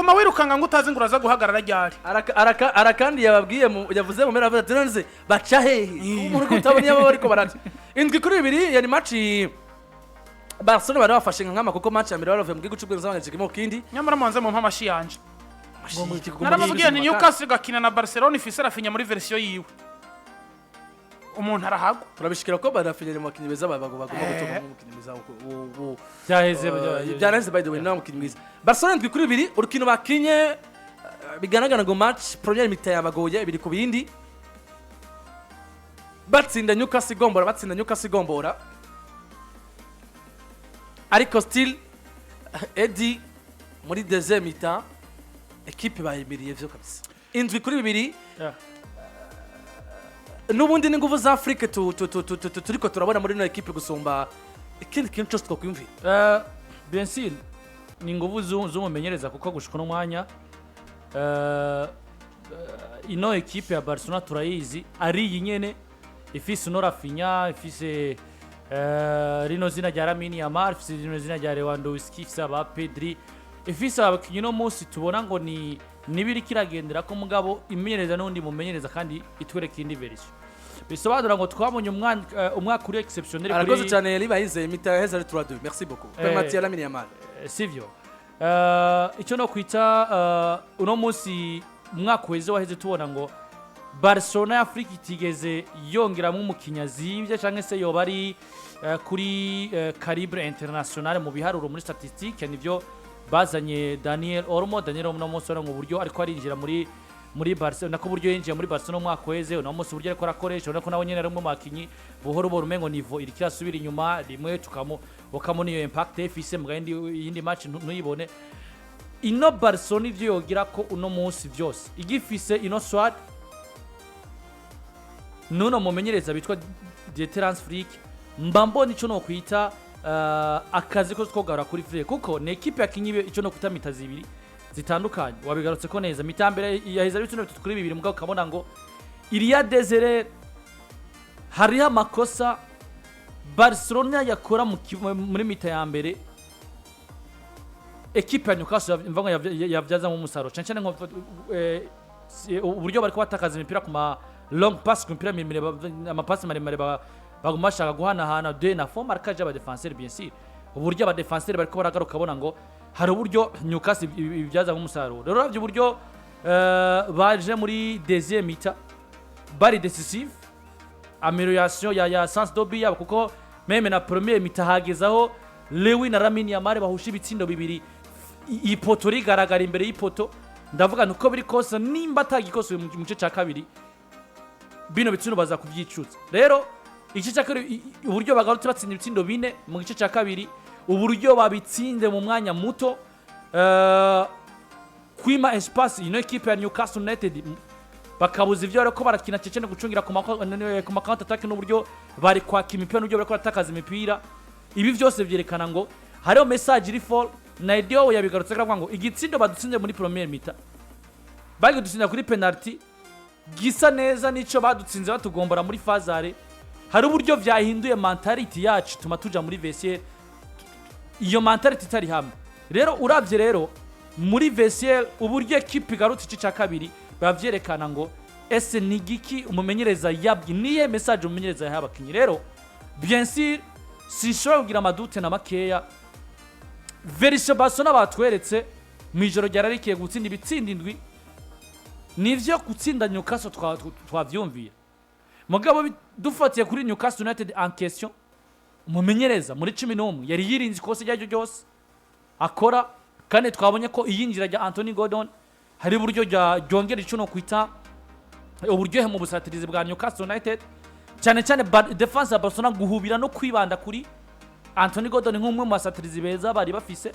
Wama wirukanga ngo utazi ngo uraza guhagarara ryari. Arakandi yababwiye yavuze mu mpera, avuga ati: "None se baca hehe?" Umuntu ko utabona iyo baba bariko baraca. 7-2 yari match Barcelona bari bafashe nka nkama, kuko match ya mbere bari bavuye mu gihugu cy'Ubwongereza banganyije 1-1. Nyamara mubanze mumpe amashi yanje. Narababwiye ni Newcastle igakina na Barcelona ifise Raphinha muri version yiwe, umuntu arahagwa. Turabishikira ko Raphinha mu bakinnyi beza bagomba gutorwa nk'umukinnyi mwiza Byaheze. Byaranze, by the way, nawe mukinnyi mwiza. Barcelona 7-2, urukino bakinye bigaragara ngo match première mi-temps yabagoye, 2-2, batsinda Newcastle igombora, batsinda Newcastle igombora, ariko still Eddie, muri deuxième mi-temps équipe bayimiriye vyo kabisa, 7-2. N'ubundi n'inguvu za Afrique turiko turabona muri ino équipe gusumba ikindi kintu cyose twakwiyumvira. Bien sûr, ni inguvu z'umumenyereza, kuko gushika uno mwanya ino équipe ya Barcelona turayizi, ari iyi nyene ifise uno Raphinha, ifise rino zina rya Lamine Yamal, ifise rino zina rya Lewandowski, ifise aba Pedri, ifise abakinyi no munsi tubona ngo ni nibiri kiragendera ko, mugabo imenyereza n'undi mumenyereza kandi itwereka indi version. Bisobanura ngo twabonye umwaka uri exceptionnel. Arakoze cyane yari bahize mi-temps yaheze ari 3-2. Merci beaucoup, penalty ya Lamine Yamal. Sivyo? Icyo no kwita uno munsi, umwaka uheze waheze tubona ngo Barcelona ya Afrika itigeze yongeramo umukinnyi azimvye, cyangwa se yoba ari kuri calibre international mu biharuro, muri statistique. Nivyo, bazanye Daniel Olmo. Daniel Olmo uno munsi urabona ngo uburyo ariko arinjira muri Barcelona, nako uburyo yinjiye muri Barcelona umwaka uheze, uno munsi uburyo ariko arakoresha, urabona ko nawe nyene ari umwe mu bakinyi buhoro buhoro umengo niveau iriko irasubira inyuma. Rimwe tukamu ukamubona iyo impact ifise, mu yindi yindi match ntuyibone. Ino Barcelona ivyo yogira ko uno munsi vyose igifise ino squad nuno mumenyereza bitwa Dieter Hans Flick, mba mbona ico no kwita akazi ko twogara kuri Flick, kuko ni équipe yakinye ico no kwita mi-temps zibiri zitandukanye. Wabigarutse ko neza, mi-temps mbere yaheze ari ibitsindo 3-2, mugabo ukabona ngo iriya Desire hariho amakosa Barcelona yakora muri mi-temps ya mbere, équipe ya Newcastle mva ngo yavyazamo umusaruro, cyane cyane nko uburyo bariko batakaza imipira ku ma long pass, ku mipira miremire, amapasi maremare baguma bashaka guhanahana de na faux marquage y'aba défenseur. Bien sûr, uburyo aba défenseur bariko baragaruka, bona ngo hari uburyo Newcastle ibyazamo umusaruro. Rero uravye uburyo baje muri deuxième mi-temps bari décisif, amélioration ya sens de but yabo, kuko même na première mi-temps hagezaho Lewi na Lamine Yamal bahusha ibitsindo bibiri, ipoto rigaragara imbere y'ipoto. Ndavuga nti uko biri kose, nimba atagikosoye mu gice cya kabiri, bino bitsindo baza kubyicuza. Rero igice cya kabiri, uburyo bagarutse batsinda ibitsindo bine mu gice cya kabiri, uburyo babitsinze mu mwanya muto, kwima espace ino équipe ya Newcastle United, bakabuza ivyo bariko barakina cecene, gucungira ku ma counter attack, n'uburyo bari kwaka imipira, n'uburyo bariko baratakaza imipira, ibi vyose vyerekana ngo hariho message iri fort. Na Edio yabigarutse aravuga ngo igitsindo badutsinze muri première mi-temps, bagidutsinda kuri penalty, gisa neza nico badutsinze batugombora muri fazare. Hari uburyo vyahinduye mentality yacu, tuma tuja muri vestiaire iyo mentality itari hamwe. Rero uravye rero muri vestiaire, uburyo équipe igarutse igice cya kabiri, biba vyerekana ngo ese ni igiki umumenyereza yabwi, niye message umumenyereza yahaye abakinyi. Rero bien sûr, sinshobora kugira ama doutes na makeya. Version Barcelona batweretse mu ijoro ryararikiye gutsinda ibitsinda indwi, nivyo gutsinda Newcastle twavyumviye, mugabo dufatiye kuri Newcastle United en question, umumenyereza muri 11 yari yirinze ikosa iryo ari ryo ryose akora, kandi twabonye ko iyinjira rya Anthony Gordon hari uburyo ryongera ico no kwita uburyohe mu busatirizi bwa Newcastle United, cyane cyane défense ya Barcelona guhubira no kwibanda kuri Anthony Gordon nk'umwe mu basatirizi beza bari bafise,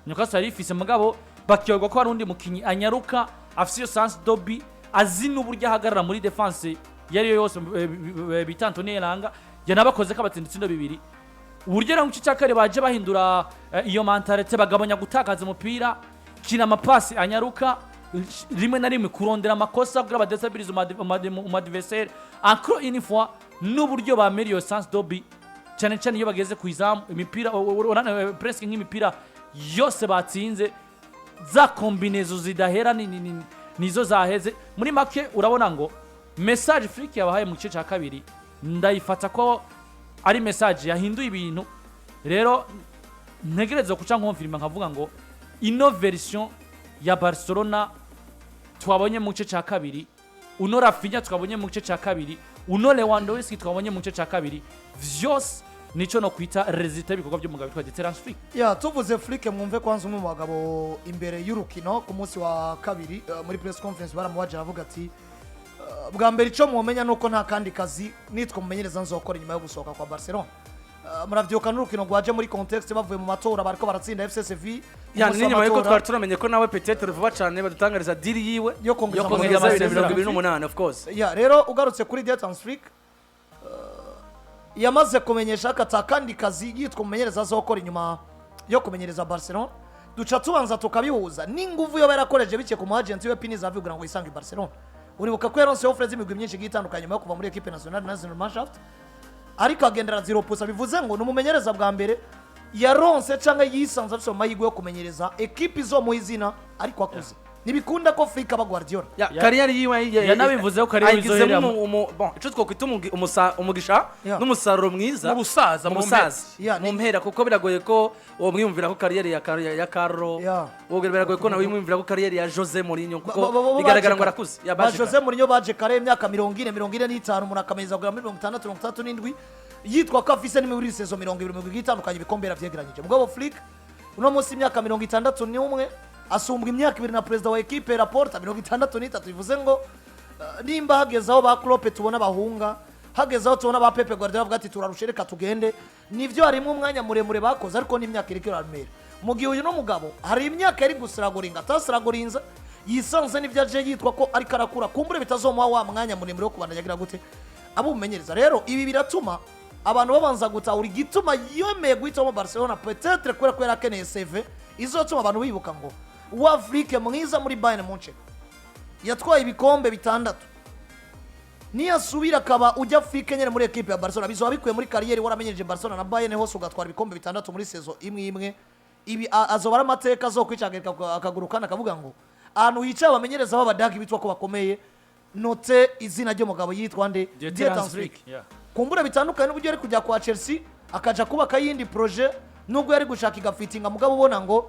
Newcastle yari ifise, mugabo bakiyoberwa ko hari undi mukinyi anyaruka, afise iyo sens de but, azi n'uburyo ahagarara muri défense iyo ariyo yose, bita Anthony Elanga, yanabakoze ko abatsinda ibitsindo bibiri. Uburyo rero mu gice cya kare baje bahindura iyo mentalité, bagabanya gutakaza umupira, kina amapasi anyaruka, rimwe na rimwe kurondera amakosa kugira badestabilize umu adversaire. Encore une fois, n'uburyo bamera iyo sens de but, cyane cyane iyo bageze ku izamu, imipira presque nk'imipira yose batsinze. Za combinaisons zidahera nizo zaheze. Muri make urabona ngo message Flick yabahaye mu gice cya kabiri, ndayifata ko ari message yahinduye ibintu. Rero ntegereza kuca nkonfirima nkavuga ngo ino version ya Barcelona twabonye mu gice cya kabiri, uno Raphinha twabonye mu gice cya kabiri, uno Lewandowski twabonye mu gice cya kabiri, vyose nico no kwita résultat y'ibikorwa by'umugabo witwa Dieter Hans Flick. Ya, tuvuze Flick, mwumve kwanza umwe mu bagabo imbere y'urukino ku munsi wa kabiri, muri press conference baramubaje, aravuga ati: "Bwa mbere icyo mumenya nuko nta kandi kazi nitwa mumenyereza nzokora inyuma yo gusohoka kwa Barcelona." Muravyibuka n'urukino rwaje muri contexte bavuye mu matora, bariko baratsinda FC Seville ku Ya, munsi ni nyuma yuko w'amatora. Twari turamenye ko nawe peut-être vuba cyane badutangariza deal yiwe yo kongeza yo kongeza amasezerano. Kongeza 2028, of course. Ya, rero ugarutse kuri Dieter Hans Flick, yamaze kumenyesha ko atakandi kazi yitwa umumenyereza azokora inyuma yo kumenyereza Barcelona. Duca tubanza tukabihuza n'inguvu yoba yarakoreje bike ku mu agent we Pini Zahavi kugira ngo yisange i Barcelona. Uribuka ko yaronse offre z'imigwi myinshi igiye itandukanye nyuma yo kuva muri équipe nationale, Nationalmannschaft, ariko agenda araziropusa. Bivuze ngo ni umumenyereza bwa mbere yaronse cyangwa yisanze afite amahirwe yo kumenyereza ekipe izomuha izina ariko akuze. Ntibikunda ko Flick aba Guardiola. Ya, carrière yiwe Yanabivuze ko carrière ayigizemo izohera bon, ico twokwita umugisha n'umusaruro mwiza Mu busaza, mu mu busaza, Ya, mu mpera, kuko biragoye ko uwo mwiyumvira ko carrière ya Carlo, uwo biragoye ko nawe wimwumvira ko carrière ya Jose Mourinho, kuko bigaragara baje ngo kare. arakuze. Ya, Ba baje Jose kare. Mourinho baje kare, imyaka 40, 45, umuntu akameza kugera muri 60, 67, yitwa ko afise n'imibiri saison 20 mu migwi itandukanye, ibikombe yaravyegeranyije. Mugabo Flick uno munsi imyaka 61, asumbwa imyaka 2 na perezida wa ekipe Laporta, 63. Bivuze ngo nimba hageze aho ba Klopp tubona bahunga, hageze aho tubona ba Pep Guardiola bavuga ati turarushe, reka tugende, nivyo harimo umwanya muremure bakoze, ariko n'imyaka iriko iramera. Mu gihe uyu mugabo hari imyaka yari gusiragoringa atasiragorinza, yisanze n'ibyo aje yitwa ko ariko arakura, kumbure bitazomuha wa mwanya muremure wo kubandanya agira gute abumenyereza. Rero ibi biratuma abantu babanza gutahura igituma yemeye guhitamo Barcelona, peut-être kubera ko yari akeneye CV izotuma abantu bibuka ngo wa Flick mwiza muri Bayern Munchen yatwaye ibikombe bitandatu, niyasubira akaba ujya Flick nyine muri ekipe ya Barcelona, bizoba bikuye muri carrière waramenyereje Barcelona na Bayern hose, ugatwara ibikombe bitandatu muri saison imwe imwe. Ibi azoba ari amateka azokwicagarika akaguru kandi akavuga ngo ahantu hicaye abamenyereza b'abadagi bitwa ko bakomeye, note izina ry'umugabo yitwa nde? Dieter Hans Flick. Yeah. Kumbura bitandukanye n'uburyo yari kujya kwa Chelsea akaja kubaka yindi projet, nubwo yari gushaka igafitinga, mugabo ubona ngo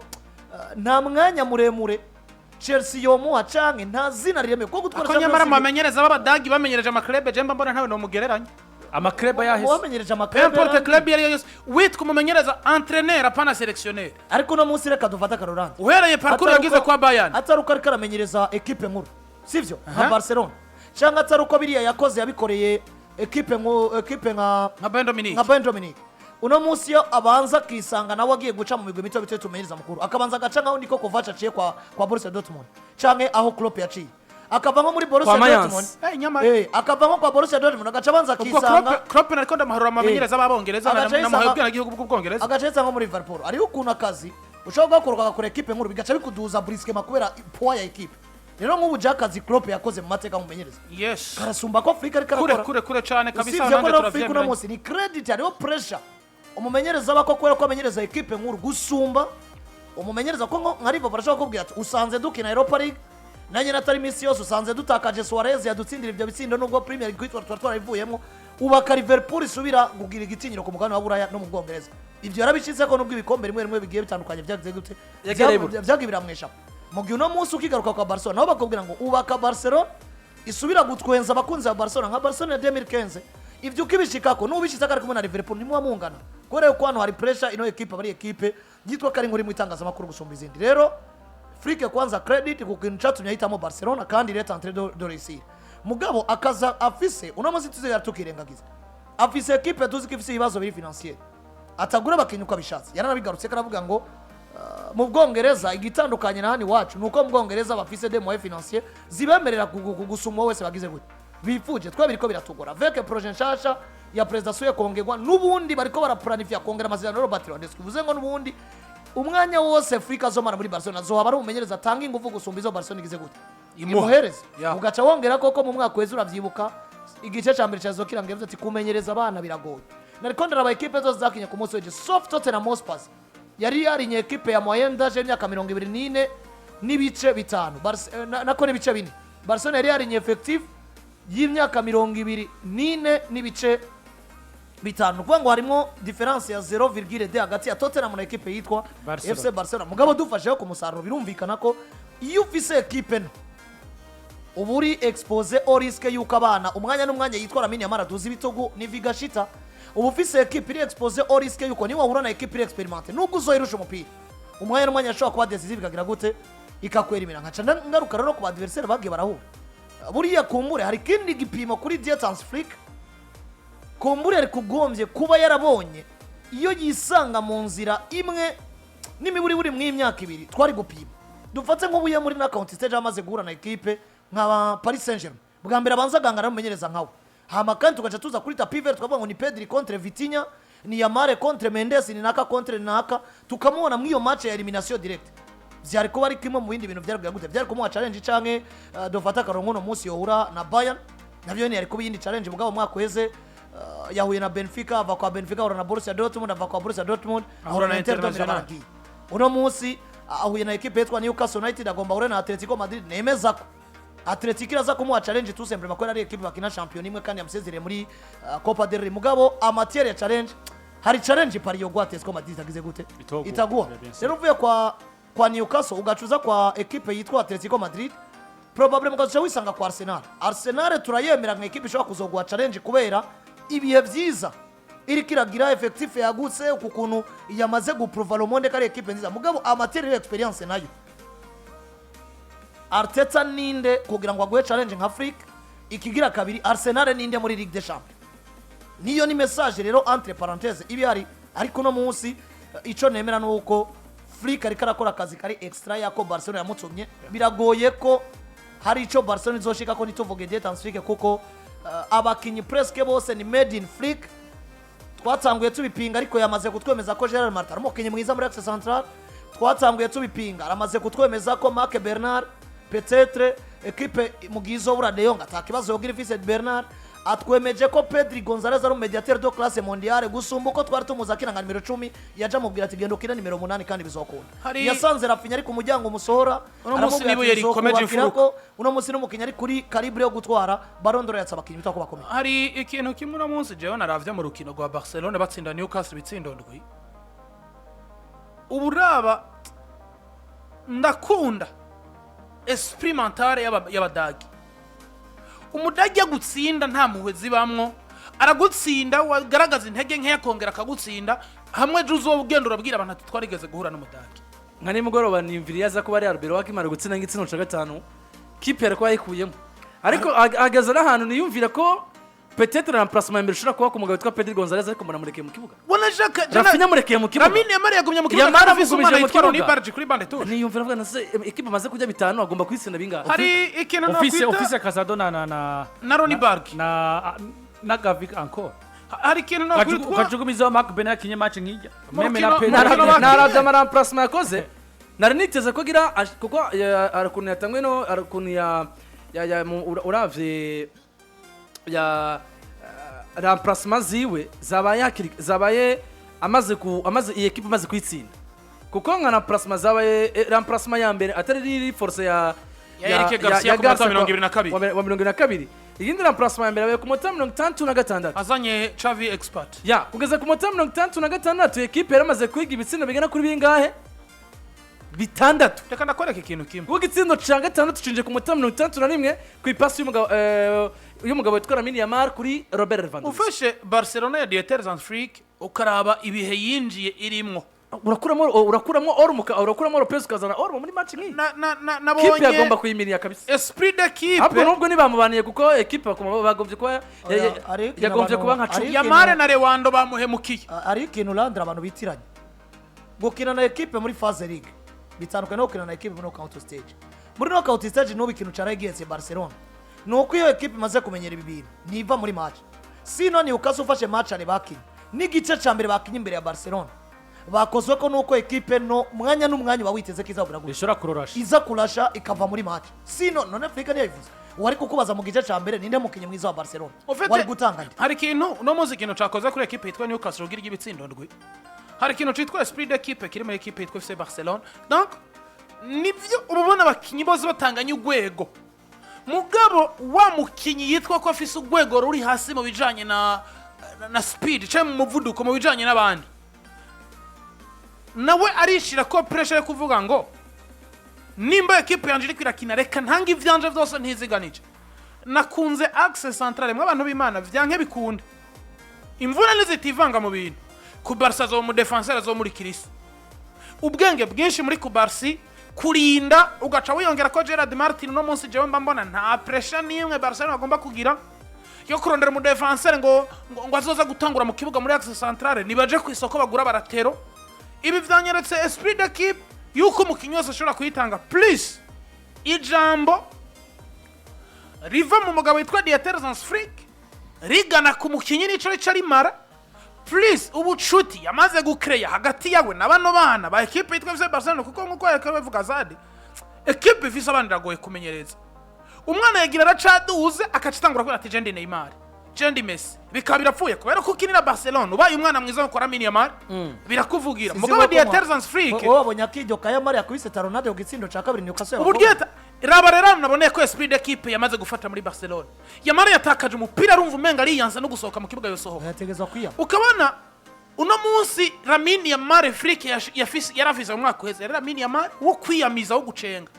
nta mwanya muremure Chelsea yomuha canke nta zina riremeye kuko gutwara Ko nyamara Champions mu League. bamenyereza b'abadagi bamenyereje ama clubs, je mba mbona ntawe nomugereranya. Ama clubs yahise. Wamenyereje ama clubs Peu importe club iyo ari yo yose, witwa umumenyereza, entraîneur, apana sélectionneur. Ariko uno munsi reka dufate akarorante. Uhereye parcours yagize kwa Bayern. Atari uko ariko aramenyereza ekipe nkuru, sivyo, nka Barcelona, cyangwa atari uko biriya yakoze yabikoreye ekipe ekipe nka nka Bayern Dominique. Nka Bayern Dominique. Uno munsi iyo abanza akisanga nawe agiye guca mu migwi mito mito tumenyereza mukuru, akabanza agaca nkaho Niko Kovac aciye kwa Borussia Dortmund, canke aho Klopp yaciye akava nko muri Borussia Kwa Mayence. Dortmund. Nyamara akava nko kwa Borussia Dortmund agaca abanza ubwo akisanga Klopp nariko ndamuharura mu bamenyereza b'abongereza. Agaca Namuhaye yisanga- ubwenegihugu bw'ubwongereza. Agaca yisanga muri Liverpool. Hariho ukuntu akazi ushobora kugakora ugakora ekipe nkuru, bigaca bikuduza brusquement kubera poids ya ekipe. Rero nk'ubu je akazi Klopp yakoze mu mateka mumenyereza karasumba ko Flick ariko Kure, arakora. kure, kure cane kabisa. Usibye ko Nanjye rero Flick uno turavyemeranya. munsi ni credit, hariho pressure umumenyereza aba ko kubera ko amenyereza ekipe nkuru gusumba umumenyereza ko nka Liverpool ashobora kukubwira ati usanze dukina Europa League nanjye natari iminsi yose, usanze dutakaje Suarez yadutsindira ibyo bitsindo, nubwo Premier League twari twarayivuyemo, ubaka Liverpool isubira kugira igitinyiro ku mugabane wa Buraya no mu Bwongereza. Ibyo yarabishyize ko nubwo ibikombe rimwe rimwe bigiye bitandukanye byagize gute Yagereye bure. Byagiye biramwesha. Mu gihe uno munsi ukigaruka kwa Barcelona, nabo bakubwira ngo ubaka Barcelona isubira gutwenza abakunzi ba Barcelona nka Barcelona ya 2015. Ibyo ukibishikako n'ubishyize ari kumwe na Liverpool ntimuba mungana, kubera yuko hano hari pressure. Ino ekipe aba ari ekipe yitwa ko ari nkuru mu itangazamakuru gusumba izindi. Rero Flick kwanza credit ku kintu cyatumye ahitamo Barcelona, kandi il est en train de réussir. Mugabo akaza afise uno munsi tuzigera tukirengagiza, afise ekipe tuzi ko ifise ibibazo biri financier, atagura abakinnyi uko abishatse. Yaranabigarutse ko aravuga ngo mu Bwongereza igitandukanye na hano iwacu ni uko mu Bwongereza bafise des moyens financiers zibemerera gusuma uwo wese bagize gute bifuje. Twe biriko biratugora avec projet nshasha ya perezida asuye kongerwa, n'ubundi bariko baraplanifya kongera amasezerano ya Robert Lewandowski. Bivuze ngo n'ubundi umwanya wose Flick azomara muri Barcelona azohaba ari umumenyereza atanga ingufu gusumba izo Barcelona igize gute Imuha. imuhereze. Ugaca wongera koko mu mwaka weza uravyibuka igice ca mbere ca Zokira ngo ati kumenyereza abana biragoye. Nariko ndaraba ekipe zose zakinye ku munsi w'ejo, sauf Tottenham Hotspur yari yarinye ekipe ya moyenne d'âge y'imyaka 24. n'ibice 5, nako n'ibice 4. Barcelona yari yarinye effectif y'imyaka 24.5, ni ukuvuga ngo harimo différence ya 0,2 hagati ya Tottenham na ekipe yitwa Barcelona. FC Barcelona. Mugabo dufasheho ku musaruro, birumvikana ko iyo ufise ekipe nto uba uri exposé au risque yuko abana umwanya n'umwanya yitwa Lamine Yamal aduza ibitugu ni vigashita. Uba ufise ekipe iri exposé au risque yuko niba wahura na ekipe iri expérimentée, nubwo uzoyirusha umupira, umwanya n'umwanya ashobora kuba décisive, ikagira gute, ikakwerimira. Nkaca ngaruka rero ku ba adversaire bagiye barahura. Buriya kumbure hari ikindi gipimo kuri Dieter Flick, kumbure yari kugombye kuba yarabonye iyo yisanga mu nzira imwe n'imiburiburi mw'imyaka 2 twari gupima. Dufate nk'ubuye muri knockout stage amaze guhura na ekipe nka Paris Saint-Germain bwa mbere, abanza agangana n'umumenyereza nkawe, hama kandi tugaca tuza kuri tapis vert tukavuga ngo ni Pedri contre Vitinha, ni Yamal contre Mendes, ni naka contre naka, tukamubona muri iyo match ya élimination directe. Byari kuba ari kimwe mu bindi bintu byari gute, byari kumuha challenge, canke dufate akarongo uno munsi yohura na Bayern, navyo ni yari kuba iyindi challenge. Mugabo umwaka uheze yahuye na Benfica, ava kwa Benfica ahura na Borussia Dortmund, ava kwa Borussia Dortmund ahura na Inter de Milan. Internazionale. Aragiye. Uno munsi ahuye na ekipe yitwa Newcastle United, agomba ahure na Atletico Madrid. Nemeza ko Atletico iraza kumuha challenge, tout simplement ko ari ekipe bakina champion imwe kandi yamusezereye muri Copa del Rey. Mugabo en matière ya challenge, hari challenge pari yo Atletico Madrid agize gute? Itoguha. Itaguha. Bien sûr. Rero uvuye kwa Newcastle ugacuza kwa ekipe yitwa Atletico Madrid, probablement ugaca wisanga kwa Arsenal. Arsenal turayemera nka ekipe ishobora kuzoguha challenge kubera ibihe byiza iriko iragira, effectif yagutse, uku kuntu yamaze guprouva le monde ko ari ekipe nziza. Mugabo en matière y'expérience nayo, Arteta ninde kugira ngo aguhe challenge nka Flick? Ikigira kabiri, Arsenal ninde muri Ligue des Champions? Niyo ni message rero entre parenthèse ibi hari. Ariko uno munsi ico nemera nuko Flick ariko arakora akazi kari extra yako Barcelona yamutumye. Biragoye ko hari ico Barcelona izoshika ko ntituvuge Dieter Flick, kuko abakinyi presque bose ni made in Flick. Twatanguye tubipinga, ariko yamaze kutwemeza ko Gerard Martin ari umukinnyi mwiza muri axe central. Twatanguye tubipinga, aramaze kutwemeza ko Marc Bernard peut-être ekipe mu gihe izobura De Jong atakibazo yogira ifise Bernard. Atwemeje ko Pedri Gonzalez ari umediateur de classe mondiale gusumba uko twari tumuzi akina nka nimero 10. Yaje amubwira ati: "Genda ukine nimero 8 kandi bizokunda." Yasanze Raphinha ari ku muryango umusohora, Uno munsi aramubwira n'ibuye ati, rikomeje "Nzokubakira imfuruka." ko uno munsi n'umukinnyi ari kuri calibre yo gutwara Ballon d'Or, yatse abakinnyi bitwa ko bakomeye. Hari ikintu kimwe uno munsi jewe naravye mu rukino rwa Barcelona batsinda Newcastle ibitsindo 7. Ubu uraba ndakunda esprit mentale y'Abadagi. Umudagi agutsinda nta mpuhwe zibamwo, aragutsinda wagaragaza intege nkeya akongera akagutsinda, hamwe ejo uzoba ugenda urabwira abantu ati: "Twarigeze guhura n'Umudagi." Nka nimugoroba niyumvira iyo aza kuba ari Arbeloa akimara gutsinda nk'igitsina ca gatanu, kipe yari kuba yayikuyemo, ariko ageze n'ahantu niyumvira ko peut-être remplacement ya mbere ishobora kuba ku mugabo witwa Pedri Gonzalez, ariko mbona murekeye mu kibuga. Wanashaka Raphinha murekeye mu kibuga. Lamine Yamal yagumye mu kibuga Yamal kandi afise amugumije umwana mu yitwa Roony kibuga. Bargi kuri banc de touche. Niyumvira avuga na se ekipe amaze kurya bitanu agomba kuyitsinda bingahe? Hari ikintu Ofise nakwita ofise Casado na na Roony Bargi. Na Gavi encore. Hari ikintu nakwitwa Ukajugumizaho Marc Bernal akinye match nk'ijya Mu même na rukino- Pedri. mu rukino bakinye. Naravye ama remplacement yakoze, nari niteze ko agira kuko hari ukuntu yatangwe no hari ukuntu ya uravye ya remplacement ziwe zabaye hakiri, zabaye amaze iyi ekipe amaze kuyitsinda, kuko nka remplacement zabaye remplacement ya mbere atari riri force ya Ya Eric Garcia ku munota wa 22. wa 22. Iyindi remplacement ya mbere yabaye ku munota wa 66. Azanye Xavi expert. Ya kugeza ku munota wa 66 ekipe yaramaze kwiga ibitsindo bigera kuri bingahe? Bitandatu. Reka ndakwereka ikintu kimwe. Kuko igitsindo ca gatandatu cinje ku munota wa 61 ku ipasi y'umugabo witwa Lamine Yamal kuri Robert Lewandowski. Ufashe Barcelona ya Dieter Flick ukaraba ibihe yinjiye irimwo, Urakuramo Olmo, urakuramo Lopez ukazana Olmo muri match nk'iyi, nabonye kipe yagomba kuyimiriya kabisa. Esprit d'équipe. Ahubwo nubwo ntibamubaniye kuko ekipe bagombye kuba Oya, hari ikintu yagombye kuba nka hari 10. Yamal na Lewando bamuhemukiye. Hari ikintu Landry abantu bitiranya: gukina na ekipe muri phase ligue bitandukanye no gukina na ekipe muri knockout stage. Muri knockout stage n'ubu ikintu caragiye Barcelona ni uko iyo ekipe imaze kumenyera ibi bintu ntiva muri match. Sino ni ukase ufashe match ari bakinye n'igice ca mbere bakinye imbere ya Barcelona, bakozwe ko nuko ekipe no mwanya n'umwanya uba witeze ko izabura gutya Ishobora kurorasha. Iza kurasha ikava muri match. Sino none Afrika niyo yivuze, wari kukubaza mu gice ca mbere ninde mukinyi mwiza wa Barcelona, wari gutanga nde? Hari ikintu uno munsi, ikintu cakoze kuri ekipe yitwa Newcastle ugira ibitsindo 7, hari ikintu citwa esprit d'équipe kiri muri ekipe yitwa FC Barcelone. Donc Nibyo, uba ubona abakinyi bose batanganya urwego, mugabo wa mukinyi yitwa ko afise urwego ruri hasi mu bijanye na speed cyangwa mu muvuduko mu bijanye n'abandi, nawe arishira ko pressure yo kuvuga ngo nimba ekipe yanje iriko irakina, reka ntange ivyanje vyose ntiziganije. Nakunze axe centrale mwe abantu b'Imana, vyanke bikunde, imvura nizitivanga mu bintu. Cubarsi azoba umudefenseur, azoba muri kirisi ubwenge bwinshi muri Cubarsi kurinda, ugaca wiyongera ko Gerard Martin uno munsi jewe mba mbona nta pressure n'imwe Barcelona bagomba kugira yo kurondera umudefenseur ngo azoza gutangura mu kibuga muri axe centrale. Nibaje ku isoko bagura baratero. Ibi vyanyeretse esprit d'équipe, yuko umukinyi wese ashobora kuyitanga, plus ijambo riva mu mugabo witwa Dieter Hans Flick rigana ku mukinyi, nico rica rimara, plus ubucuti yamaze gukereya hagati yawe na bano bana ba ekipe yitwa FC Barcelona, kuko nkuko yariko bivuga Zadi, ekipe ifise abana iragoye kumenyereza. Umwana yagira aracaduze akaca atangura kubera ati je ndi Neymar, je ndi Messi, bikaba birapfuye kubera ko ukinira Barcelona. Ubaye umwana mwiza ukora Lamine Yamal birakuvugira. Mugabo Dieter Hans Flick Wowe wabonye akiryo ka Yamal yakubise talonnade ku gitsindo ca kabiri Newcastle uburyo raba rero naboneye ko esprit d'équipe yamaze gufata muri Barcelona. Yamal yatakaje umupira arumva umenga ariyanza no gusohoka mu kibuga yosohoka. Yategezwa kwiyama. Ukabona uno munsi Lamine Yamal Flick yarafise mu mwaka uheze yari Lamine Yamal wo kwiyamiza, wo gucenga,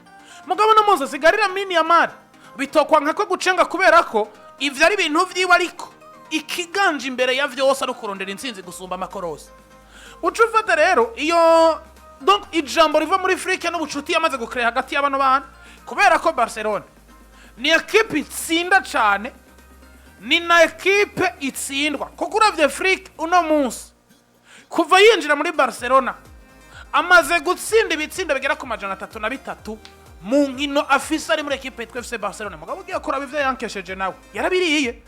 mugabo uno munsi asigaye ari Lamine Yamal bitokwa nka ko gucenga, kubera ko ivyo ari ibintu vyiwe, ariko ikiganje imbere ya vyose ari ukurondera intsinzi gusumba amakorosi. Uca ufata rero iyo donc ijambo riva muri Flick n'ubucuti yamaze gucréa hagati y'abano bana, kubera ko Barcelona ni ekipe itsinda cane, ni na ekipe itsindwa, kuko uravye Flick uno munsi kuva yinjira muri Barcelona amaze gutsinda ibitsindo bigera ku 303 mu nkino afise ari muri ekipe yitwa FC Barcelona. Mugabo ugiye kuraba ivyo yankesheje nawe yarabiriye,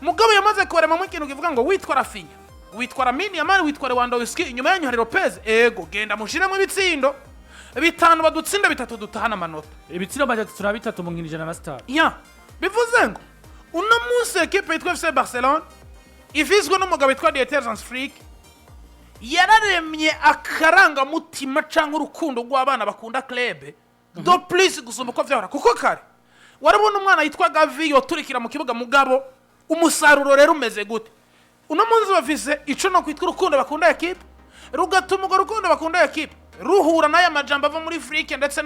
mugabo yamaze kuremamo ikintu kivuga ngo witwa Raphinha, witwa Lamine Yamal, witwa Lewandowski, inyuma yanyu hari Lopez, ego genda mushiremo ibitsindo bitanu, badutsinda bitatu, dutahana amanota. Ibitsindo 303 mu nkino 105. Ya, bivuze ngo uno munsi ekipe yitwa FC Barcelona ifizwe n'umugabo witwa Dieter Hans Flick yararemye akarangamutima cyangwa urukundo rw'abana bakunda club de plus gusumba uko vyahora, kuko kare warabona umwana yitwa Gavi yoturikira mu kibuga, mugabo umusaruro rero umeze gute? Uno munsi bafise ico no kwitwa urukundo bakunda ekipe, rugatuma urwo rukundo bakunda ekipe ruhura n'aya majambo ava muri Flick ndetse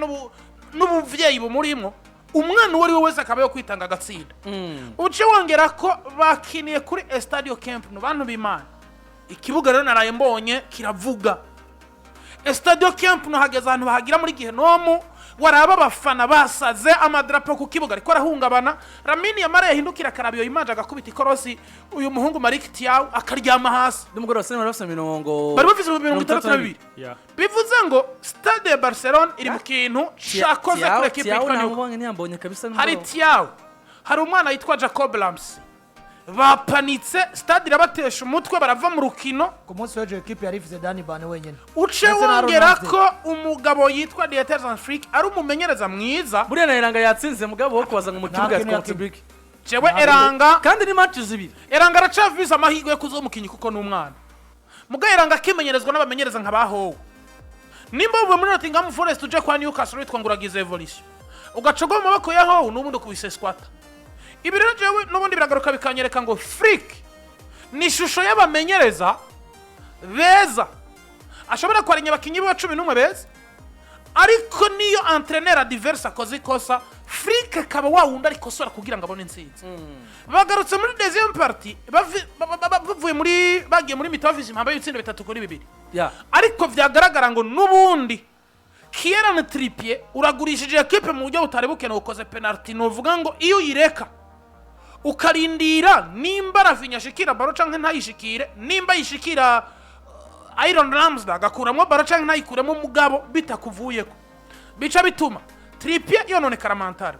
n'ubuvyeyi bumurimwo, umwana uwo ari we wese akaba yo kwitanga agatsinda. Uce wongera ko bakiniye kuri Estadio Camp Nou, bantu b'Imana, ikibuga rero naraye mbonye kiravuga. Estadio Camp Nou hageze ahantu bahagira muri gihenomu, waraba abafana basaze, amadarapo ku kibuga ariko arahungabana. Lamine Yamal yahindukira akaraba iyo image, agakubita ikorosi, uyu muhungu Malik Thiaw akaryama hasi. Nimugoroba sinema bafite mirongo Bari bafise 62. Yeah. Bivuze ngo stade ya Barcelona iri mu kintu cakoze kuri ekipe Thiaw yitwa Newcastle. namubonye, ntiyambonye kabisa Hari nimugoroba. Thiaw, hari umwana yitwa Jacob Ramsey, bapanitse stade irabatesha umutwe, barava mu rukino. Ku munsi w'ejo ekipe yari ifise Dan Burn wenyine Uce ndetse na wongera Ronaldo. ko umugabo yitwa Dieter Hans Flick ari umumenyereza mwiza. Buriya na Eranga yatsinze, mugabo wo kubaza ngo mu Nta kibuga kintu ya Contribuke Jewe Eranga kandi ni match zibiri. Eranga aracafise amahirwe yo kuzoba umukinyi, kuko ni umwana. Mugabo Eranga akimenyerezwa n'abamenyereza nka bahowe. Nimba uvuye muri Nottingham Forest uje kwa Newcastle witwa ngo uragize evolution, ugaca ugwa mu maboko ya Howe, n'ubundi ukubise squatter. Ibi rero jewe n'ubundi biragaruka bikanyereka ngo Flick ni ishusho y'abamenyereza beza, ashobora kwarenya abakinyi biwe 11 beza, ariko niyo entraîneur adverse akoze ikosa, Flick akaba wa wundi arikosora kugira ngo abone intsinzi. Bagarutse muri deuxième partie bavuye muri bagiye muri mi-temps bafise impamba y'ibitsindo 3-2. Ya. Ariko vyagaragara ngo n'ubundi Kieran Trippier uragurishije ekipe mu buryo butari bukenewe, ukoze penalty, nuvuga ngo iyo uyireka ukarindira nimba Raphinha ashikira ballon canke ntayishikire, nimba yishikira Aaron Ramsdale agakuramwo ballon canke ntayikuremo, mugabo bitakuvuyeko bica bituma Trippier yononekara mental.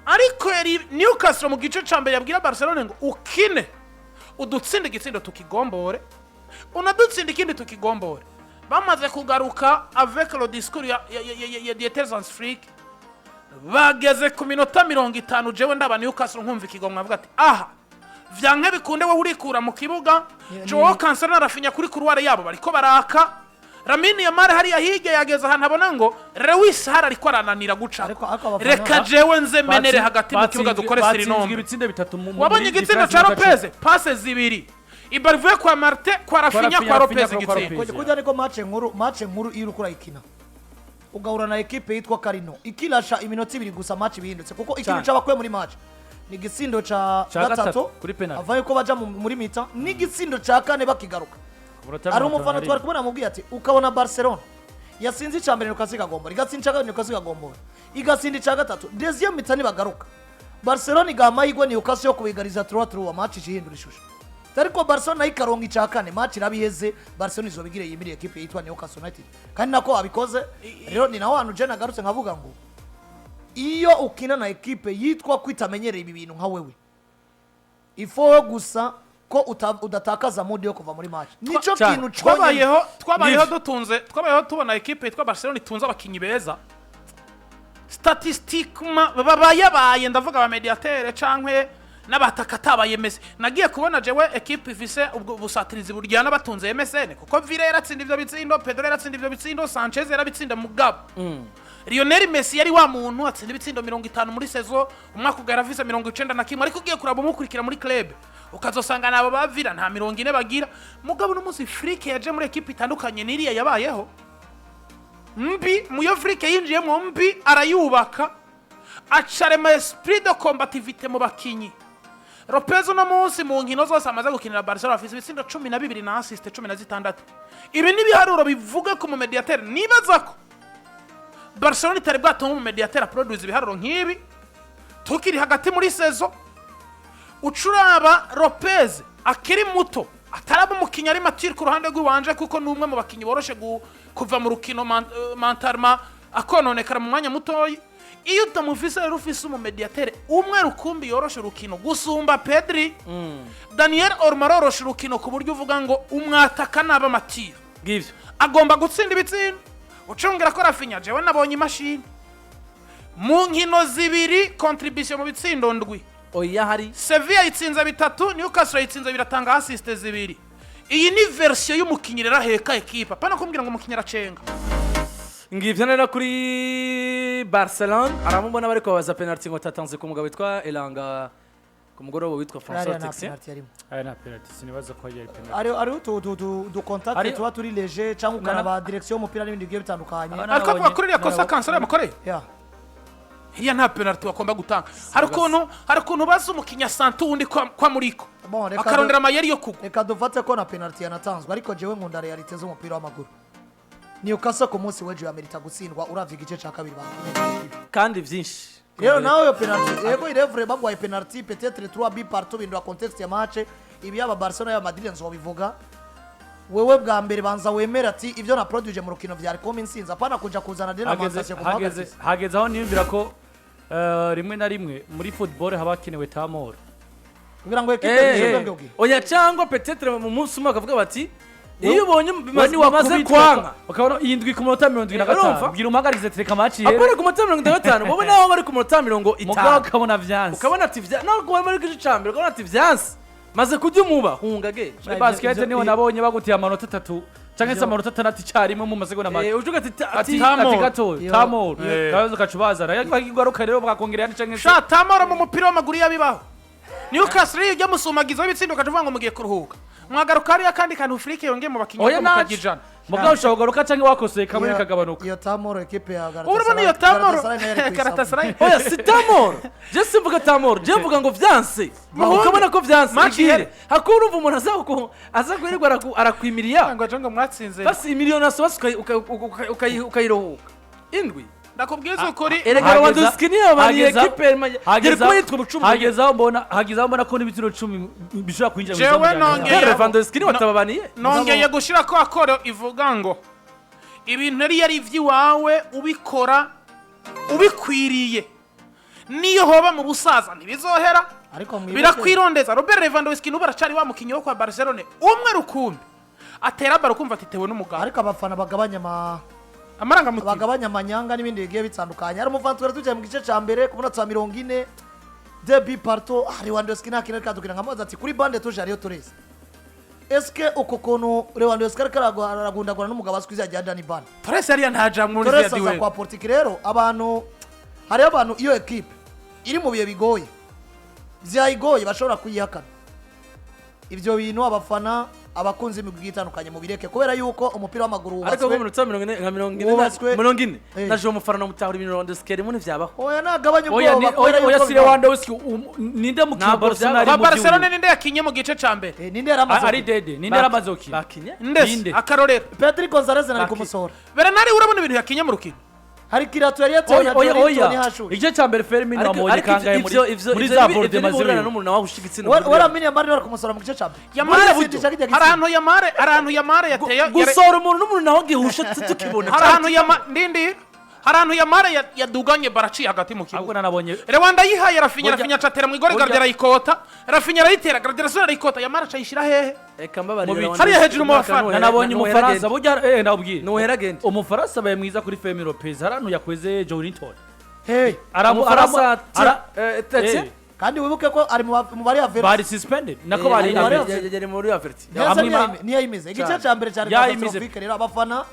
Ariko yari Newcastle mu gice ca mbere yabwira Barcelona ngo ukine udutsinde igitsindo tukigombore, unadutsinda ikindi tukigombore. Bamaze kugaruka avec le discours ya Dieter Hans Flick, bageze ku minota 50, jewe ndaba Newcastle nkumva ikigomwa, avuga ati aha vyanke bikunde wowe urikura mu kibuga. Joao Cancelo na Raphinha kuri couloir yabo bariko baraka. Lamine Yamal hariya hirya yageze ahantu abona ngo Lewis Hall ariko arananira guca. Ariko abafana- Reka jewe nze menere hagati mu kibuga dukore Batsinzwe surnombre. ibitsindo bitatu Wabonye muri igitsindo différence ca y'amanota Lopez, passe zibiri, ibara ivuye kwa Martin, kwa Raphinha, Raphinha, kwa Lopez, Raphinha, kwa igitsindo. Lopez. Kujya niko match nkuru iyo uriko urayikina ugahura na ekipe yitwa Karino ikirasha iminota 2 gusa, match bihindutse, kuko ikintu Cyane. c'abakuye muri match ni igitsindo ca Ca gatatu, gatatu kuri penalty. avaye ko baja muri mi-temps, n'igitsindo ca kane bakigaruka. Ku munota Hari 51. umufana twari kubona amubwiye ati ukabona Barcelona yasinze icya mbere, Newcastle ikagombora, igatsinda icya kabiri, Newcastle ikagombora, igatsinda icya gatatu, deuxième mi-temps nibagaruka Barcelona igaha amahirwe Newcastle yo kubigariza 3-3, match ihindura ishusho. Ariko Barcelona nayo ikaronka icya kane, match iraba iheze. Barcelona izoba igiriye yimiriye ekipe yitwa Newcastle United, kandi nako babikoze. Rero ni naho hantu je nagarutse nkavuga ngo iyo ukina na ekipe yitwa ko itamenyereye ibi bintu nka wewe, ifo gusa ko udatakaza mood yo kuva muri match, nico Cyane. kintu conyine. Twabayeho Nivyo. dutunze, twabayeho tubona ekipe yitwa Barcelona itunze abakinnyi beza statistiquement, babayabaye, ndavuga aba médiateur cankwe n'abataka atabaye Messi. Nagiye kubona jewe ekipe ifise ubwo busatirizi buryana batunze MSN, kuko Villa yaratsinda ivyo bitsindo, Pedro yaratsinda ivyo bitsindo, Sanchez yarabitsinda, mugabo Lionel Messi yari wa muntu atsinda ibitsindo 50 muri saison, umwaka ugara afise 91, ariko ugiye kuraba umukurikira muri club ukazosanga nabo ba Villa nta 40 bagira. Mugabo n'umunsi Flick yaje muri ekipe itandukanye n'iriya yabayeho mbi, muyo Flick yinjiyemo mbi arayubaka, acarema esprit de combativité mu bakinyi. Lopez uno munsi mu nkino zose amaze gukinira Barcelona afise ibitsindo 12 na assist 16. Ibi ni ibiharuro bivuga ku mu médiateur. Nibaza ko Barcelona itari bwatunga umu médiateur aproduise ibiharuro nk'ibi tukiri hagati muri saison. Ucuraba Lopez akiri muto, ataraba umukinnyi ari mature ku ruhande rw'iwanje, kuko ni umwe mu bakinnyi boroshe kuva mu rukino mentalement akononekara mu mwanya mutoyi. Iyo utamufise rero, ufise umu médiateur umwe rukumbi yoroshe urukino gusumba Pedri, Daniel Olmo aroroshe urukino ku buryo uvuga ngo umwataka naba mature Ngivyo. agomba gutsinda ibitsindo. Ucungira ko Raphinha, jewe nabonye imashini mu nkino zibiri, contribution mu bitsindo ndwi. Oya, hari Sevilla yitsinze bitatu, Newcastle yitsinze biratanga assist zibiri. Iyi ni version y'umukinnyi rero aheka ekipa, apana kumbwira ngo umukinnyi aracenga. Ngivyo rero kuri Barcelona. Aramubona bariko babaza penalty ngo tatanze ku mugabo witwa Elanga ku mugoroba witwa François Hariya nta Texien. penalty yarimo. Aya nta penalty, sinibaza ko yari penalty. Hariho utu du contact tuba turi léger, cyangwa ukaraba direction y'umupira n'ibindi bigiye bitandukanye. Ariko avuga kuri iriya kosa Cancelo yamukoreye, iriya nta penalty bagomba gutanga. Hari ukuntu bazi umukinnyi asanta uwundi kwa muriko, Bon, reka akarondera amayeri yo kugwa. Reka dufate ko na penalty yanatanzwe, ariko jewe nkunda réalité z'umupira w'amaguru. Newcastle ku munsi w'ejo yamerita gutsindwa uravye igice ca kabiri bakinye. Kandi vyinshi. Rero nawe iyo penalty, yego irevure bagwaye penalty, peut-être 3 buts partout bindura contexte ya match. Ibi yaba Barcelona yaba Madrid nzobivuga. Wewe bwa mbere banza wemera ati ibyo na produce mu rukino vyari kuma intsinzi, apana kuja kuzana de lamentation. Hageze aho niyumvira ko rimwe na rimwe muri football haba hakenewe tamoro. Kugira ngo ekipe Eh, yishe ubwenge. Oya, cyangwa peut-être mu munsi umwe bakavuga bati iyo ubonye We bimaze kwanka, ukabona iyi ndwi ku munota mirongo irindwi na Urumva? gatanu, bwira umuhagarize tereka match ihere. Apana ku munota 55, wowe naho bari ku munota mirongo Mugabo itanu ukabona vyanse. Ukabona ati vya naho kuba bari ku gice ca mbere, ukabona ati vyanse maze kurya umuba hunga ge. Muri basket niho nabonye bagutiye amanota 3 canke se amanota 6 icyarimwe mu masegonda make. Ujuga ati ati Tamoro. ati gato tamoro kabazo ukacubazana bakigaruka rero bakongera yandi canke se Sha, tamoro mu mupira w'amaguru yabibaho. Newcastle iyo ujya musumagizaho ibitsindo ukaca uvuga ngo mugiye kuruhuka, mwagaruka hariya kandi kantu Flick yongeye mu bakinnyi Oya, mukarya naco 100. Mugabo ushobora kugaruka canke wakosoye kamwe kagabanuka. Iyo tamoro ekipe ya Ubu urabona iyo tamoro Galatasaray. Oya, si tamoro, je simvuga tamoro, je mvuga ngo vyanse. Muhungu. Ukabona ko vyanse. Match igire ihere. hakuru urumva umuntu aza kwirirwa arakwimiriya. Ngo aje ngo mwatsinze. Basi imiliyoni asobasi ukayiruhuka indwi. Ndakubwiza ukuri. Erega Lewandowski niyo yabaniye ekipe yari kuba yitwa umucunguzi. Hageze aho mbona ko n'ibitiro 10 bishobora kwinjira mu Jewe izamu rya Lewandowski niwe atababaniye. Nongeye gushira ko akoro ivuga ngo ibintu yari iby'iwawe ubikora ubikwiriye, niyo hoba mu busaza ntibizohera. Ariko mwibuke- Birakwirondeza. Robert Lewandowski n'ubu aracari wa mukinnyi wo kwa Barcelone umwe rukumbi atera baro kumva atitewe n'umugabo. Ariko abafana bagabanya ama Amarangamutima. Bagabanya amanyanga n'ibindi bigiye bitandukanye. Hari umufana twari tujya mu gice cya mbere ku munota wa 40, debi parto, Lewandowski nta kintu, ariko nka ati kuri banc de touche hariyo Torres. Eske uko kuntu Lewandowski ariko aragundagura n'umugabo azwi izina rya Dani Ban Torres hariya ntajamwo muri Torres ziriya aza duel. kwa politiki. Rero abantu, hariho abantu iyo ekipe iri mu bihe bigoye, byayigoye, bashobora kuyihakana. Ibyo bintu abafana, abakunzi b'imigwi itandukanye, mubireke, kubera yuko umupira w'amaguru Ariko wubatswe nko minota 40, nka 40 Wubatswe. 40 naje umufana namutahura ibintu Lewandowski arimo ntivyabaho. Oya, nagabanye Oya ubwoba kubera oya yuko si bibaho. Lewandowski, ninde mukino Ntabwo Barcelona ari Kwa mu Barcelona by'ubu? ninde yakinye mu gice ca mbere? Ninde yari amaze Ari dede, ninde yaramaze gukina? Bakinye. Ndese Ninde? akarorero. Pedri Gonzalez nari Baki. kumusohora. Bernard, urabona ibintu yakinye mu rukino. Hari kirato yari yatewe Oya na oya Jolinton oya, hashuye. igice cya mbere Fermin Ariko wamubonye ariko kangahe muri ivyo ivyo muri ivyo za ivyo borde bihurana maziwe? n'umuntu nawe ushika igitsina. Waramini Yamari bari kumusohora mu gice cya mbere. Yamare Muri buryo. City kijya Hari ahantu Yamare, hari ahantu Yamare yateye Gusohora umuntu n'umuntu nawe gihusha tukibona. Hari ahantu Yama ndindi, hari ahantu Yamare yaduganye baraciye hagati mu Ahubwo kibuga. nanabonye Rwanda yihaye Rafinya. Burya- Rafinya acatera mu igore. burya- Gardera ayikota, Rafinya arayitera, Gardera asubira arayikota, Yamare acayishyira hehe? Reka mbabarira. Mu bicu. Lewandowski, Hariya hejuru mu umwaka bafana. Nanabonye nuhera umufaransa agende. burya, ndabwira Nuhera agende. umufaransa abaye mwiza kuri Fermin Lopez, hari ahantu yakweze Joelinton. Hey, Umufaransa Tete. Kandi wibuke ko ari mu bari ya Bari suspended nako bari bari- Yari muri Averti. Neza. Hamwe Ntiyayimize igice Cyane. cya mbere cyari Yayimize. catastrophique. Rero abafana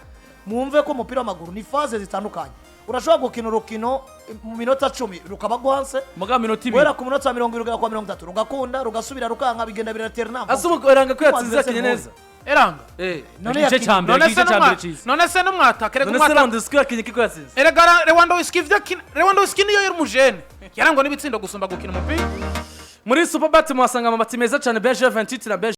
mwumve ko umupira w'amaguru ni phase zitandukanye. Urashobora gukina urukino mu minota 10 rukaba gwanse, muga minota 2 guhera ku minota 70 rugera kwa 30 rugakunda, rugasubira rukanga, bigenda biraterna. Ase eranga ko yatsinze, yakinye neza. Eranga. None Igice yakinye- cya mbere, None se igice cya mbere cyiza. none se n'umwataka reka None se umwataka. Lewandowski yakinye kiko yatsinze? Erega Lewandowski ivyo akina, Lewandowski niyo yari umujene yarangwa n'ibitsindo gusumba gukina umupira. Muri Superbat muhasanga amabati meza cyane, BG 28 na BG